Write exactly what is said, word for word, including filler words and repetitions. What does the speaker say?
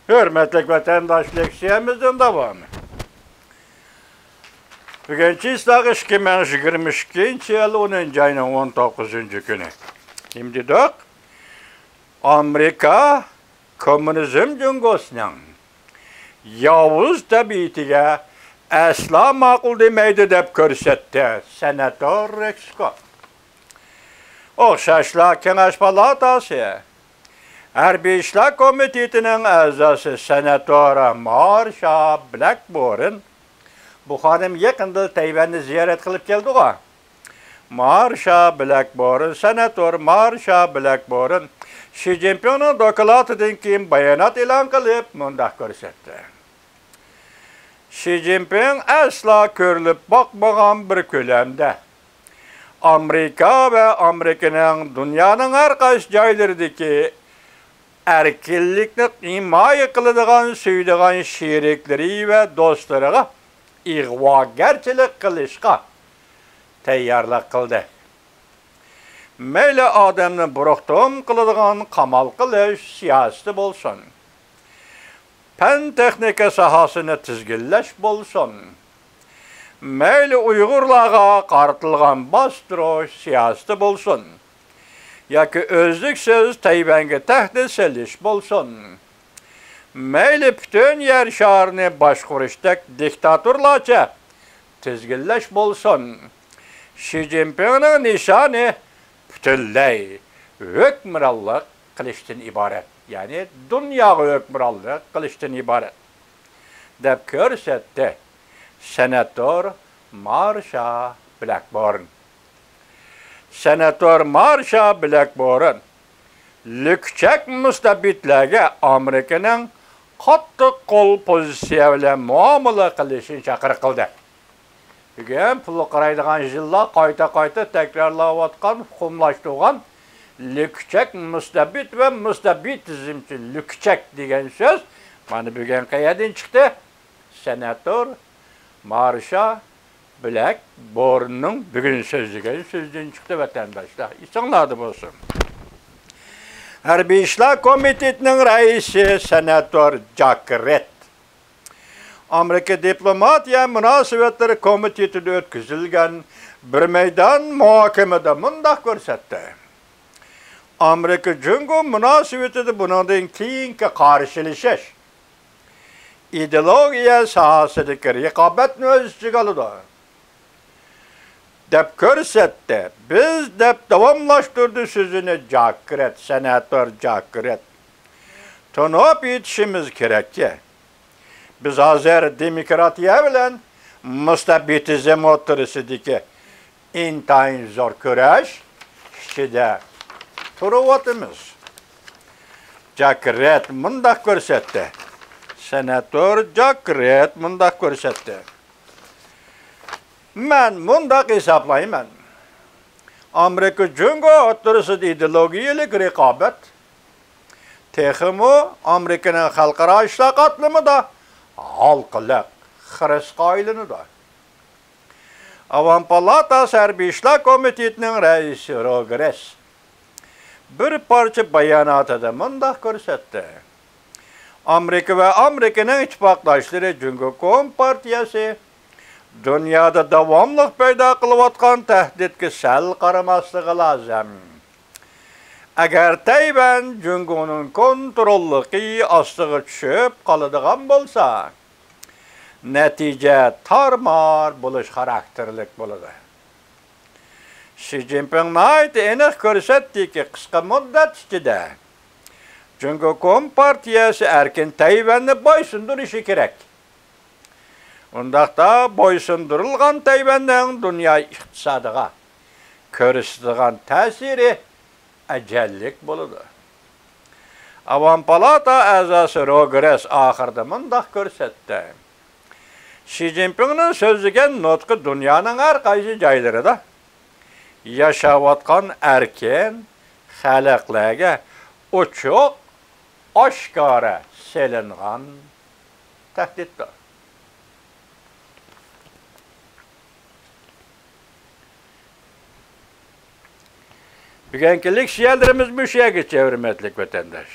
ھۆرمەتلىك ۋەتەنداش، لېكسىيەمىزنىڭ داۋامى. بۈگۈن چىسلاق ئىككى مىڭ يىگىرمە ئىككىنچى يىل ئونىنچى ئاينىڭ ئون توققۇزىنچى كۈنى. نېمە دېدۇق؟ ئامېرىكا كوممۇنىزم جۇڭگوسىنىڭ ياۋۇز تەبىئىتىگە ئەسلا ماقۇل دېمەيدۇ، دەپ كۆرسەتتى سېناتور رېكسكوت. ئوخشاشلا كېڭەش پالاتاسى ھەربىي ئىشلار كومىتېتىنىڭ ئەزاسى سېناتور مارشا بلەكبورن، بۇ خانىم يېقىندىلا تەيۋەننى زىيارەت قىلىپ كەلدىغۇ. مارشا بلەكبورن، سېناتور مارشا بلەكبورن شى جىنپىڭنىڭ دوكلاتىدىن كېيىن بايانات ئېلان قىلىپ، مۇنداق كۆرسەتتى. شى جىنپىڭ ئەسلا كۆرۈلۈپ باقمىغان بىر كۆلەمدە ئامېرىكا ۋە ئامېرىكىنىڭ دۇنيانىڭ ھەر قايسى جايلىرىدىكى ئەركىنلىكنى ھىمايە قىلىدىغان، سۆيىدىغان شېرىكلىرى ۋە دوستلىرىغا ئىغۋاگەرچىلىك قىلىشقا تەييارلىق قىلدى. مەيلى ئادەمنى بۇرۇقتۇم قىلىدىغان قامال قىلىش سىياسىتى بولسۇن، پەن-تېخنىكا ساھەسىنى تىزگىنلەش بولسۇن، مەيلى ئۇيغۇرلارغا قارىتىلغان باستۇرۇش سىياسىتى بولسۇن، ياكى ئۈزلۈكسىز تەيۋەنگە تەھدىت سېلىش بولسۇن، مەيلى پۈتۈن يەر شارىنى باشقۇرۇشتەك دىكتاتورلارچە تىزگىنلەش بولسۇن، شى جىنپىڭنىڭ نىشانى پۈتۈنلەي ھۆكۈمرانلىق قىلىشتىن ئىبارەت، يەنى دۇنياغا ھۆكۈمرانلىق قىلىشتىن ئىبارەت، دەپ كۆرسەتتى سېناتور مارشا بلەكبورن. سېناتور مارشا بلەكبورن لۈكچەك مۇستەبىتلەرگە ئامېرىكىنىڭ قاتتىق قول پوزىتسىيە بىلەن مۇئامىلە قىلىشىنى چاقىرىق قىلدى. بۈگۈن پۇلغا قارايدىغان يىللار قايتا-قايتا تەكرارلاۋاتقان، ئۇقۇملاشتۇرغان لۈكچەك مۇستەبىت ۋە مۇستەبىتىزمچى، لۈكچەك دېگەن سۆز مانا بۈگۈن قەيەردىن چىقتى؟ سېناتور مارشا بلەكبورننىڭ بۈگۈن سۆزلىگەن سۆزىدىن چىقتى، ۋەتەنداشلار. ئېسىڭلاردا بولسۇن. ھەربىي ئىشلار كومىتېتىنىڭ رەئىسى سېناتور جاك رېد ئامېرىكا دىپلوماتىيە مۇناسىۋەتلىرى كومىتېتىدا ئۆتكۈزۈلگەن بىر مەيدان مۇھاكىمىدە مۇنداق كۆرسەتتى. ئامېرىكا جۇڭگو مۇناسىۋىتىدە بۇنىڭدىن كېيىنكى قارشىلىشىش، ئىدېئولوگىيە ساھەسىدىكى رىقابەتنى ئۆز ئىچىگە ئالىدۇ، دەپ كۆرسەتتى. بىز، دەپ داۋاملاشتۇردى سۆزىنى جاك رېد، سېناتور جاك رېد، تونۇپ يېتىشىمىز كېرەككى، بىز ھازىر دېموكراتىيە بىلەن مۇستەبىتىزم ئوتتۇرىسىدىكى ئىنتايىن زور كۈرەش ئىچىدە تۇرۇۋاتىمىز. جاك رېد مۇنداق كۆرسەتتى. سېناتور جاك رېد مۇنداق كۆرسەتتى. مەن مۇنداق ھېسابلايمەن. ئامېرىكا جۇڭگو ئوتتۇرىسىدا ئىدېئولوگىيەلىك رىقابەت تېخىمۇ ئامېرىكىنىڭ خەلقئارا ئىشلار قاتلىمىدا ھالقىلىق خىرىسقا ئايلىنىدۇ. ئاۋام پالاتاسى ھەربىي ئىشلار كومىتېتىنىڭ رەئىسى روگرېس بىر پارچە باياناتىدا مۇنداق كۆرسەتتى. ئامېرىكا ۋە ئامېرىكىنىڭ ئىتتىپاقداشلىرى جۇڭگو كومپارتىيەسى دۇنيادا داۋاملىق پەيدا قىلىۋاتقان تەھدىتكە سەل قارىماسلىقى لازىم. ئەگەر تەيۋەن جۇڭگونىڭ كونتروللۇقى ئاستىغا چۈشۈپ قالىدىغان بولسا، نەتىجە تارمار بولۇش خاراكتېرلىك بولىدۇ. شى جىنپىڭ ناھايىتى ئېنىق كۆرسەتتىكى، قىسقا مۇددەت ئىچىدە جۇڭگو كومپارتىيەسى ئەركىن تەيۋەننى بويسۇندۇرۇشى كېرەك. ئۇنداقتا بويسۇندۇرۇلغان تەيۋەننىڭ دۇنيا ئىقتىسادىغا كۆرسىتىدىغان تەسىرى ئەجەللىك بولىدۇ. ئاۋام پالاتا ئەزاسى روگرېس ئاخىرىدا مۇنداق كۆرسەتتى. شى جىنپىڭنىڭ سۆزلىگەن نۇتقى دۇنيانىڭ ھەر قايسى جايلىرىدا ياشاۋاتقان ئەركىن خەلقلەرگە ئوچۇق، ئاشكارا سېلىنغان تەھدىتتۇر. بۈگۈنكى لېكسىيەلىرىمىز مۇشۇ يەرگىچە، ھۆرمەتلىك ۋەتەنداش.